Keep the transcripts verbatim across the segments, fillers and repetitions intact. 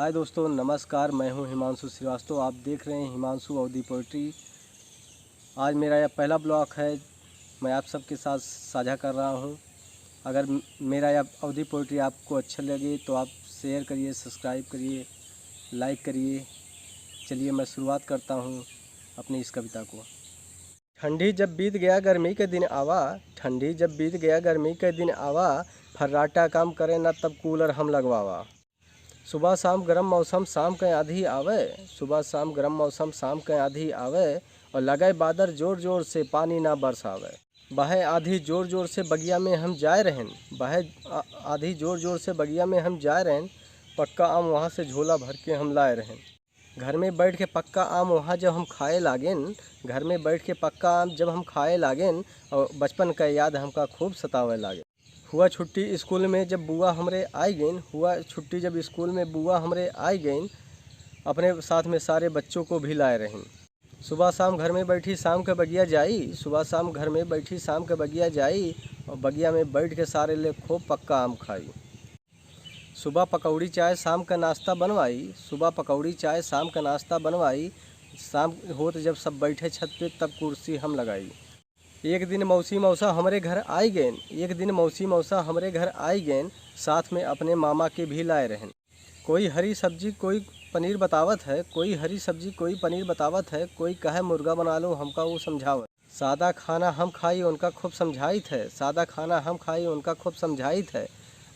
हाय दोस्तों, नमस्कार, मैं हूं हिमांशु श्रीवास्तव। आप देख रहे हैं हिमांशु अवधी पोएट्री। आज मेरा यह पहला ब्लॉग है, मैं आप सबके साथ साझा कर रहा हूं। अगर म-, मेरा यह अवधी पोएट्री आपको अच्छा लगे तो आप शेयर करिए, सब्सक्राइब करिए, लाइक करिए। चलिए मैं शुरुआत करता हूं अपनी इस कविता को। ठंडी जब बीत गया गर्मी के दिन आवा, ठंडी जब बीत गया गर्मी के दिन आवा, फर्राटा काम करे ना तब कूलर हम लगवावा। सुबह शाम गरम मौसम शाम के आँधी आवे, सुबह शाम गरम मौसम शाम के आँधी आवे, और लगे बादर जोर जोर से पानी ना बरसावे। बहे आँधी जोर जोर से बगिया में हम जाए रहेन, बहे आ-, आँधी जोर जोर से बगिया में हम जाए रहेन, पक्का आम वहाँ से झोला भर के हम लाए रहेन। घर में बैठ के पक्का आम वहाँ जब हम खाए लागेन, घर में बैठ के पक्का आम जब हम खाए लागेन, और बचपन का याद हमका खूब सतावे लागे। हुआ छुट्टी स्कूल में जब बुआ हमरे आइ गइन, हुआ छुट्टी जब स्कूल में बुआ हमरे आइ गइन, अपने साथ में सारे बच्चों को भी लाए रहिन। सुबह शाम घर में बैठी शाम के बगिया जाई, सुबह शाम घर में बैठी शाम के बगिया जाई, और बगिया में बैठ के सारे ले खूब पक्का आम खाई। सुबह पकौड़ी चाय शाम का नाश्ता बनवाई, सुबह पकौड़ी चाय शाम का नाश्ता बनवाई, शाम होत जब सब बैठे छत पे तब कुर्सी हम लगाई। एक दिन मौसी मौसा हमरे घर आइ गइन, एक दिन मौसी मौसा हमरे घर आइ गइन, साथ में अपने मामा के भी लाए रहेन। कोई हरी सब्जी कोई पनीर बतावत है, कोई हरी सब्जी कोई पनीर बतावत है, कोई कहे मुर्गा बना लो हमका वो समझावत। सादा खाना हम खाई उनका खूब समझाइत है, सादा खाना हम खाई उनका खूब समझाइत है,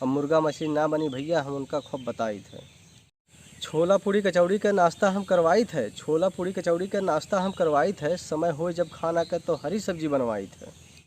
अब मुर्गा मछली ना बनी भइया हम उनका खूब बताइत है। छोला पूड़ी कचौड़ी के नाश्ता हम करवाइत है, छोला पूड़ी कचौड़ी के नाश्ता हम करवाइत है, समय होए जब खाना के तो हरी सब्जी बनवाइत है।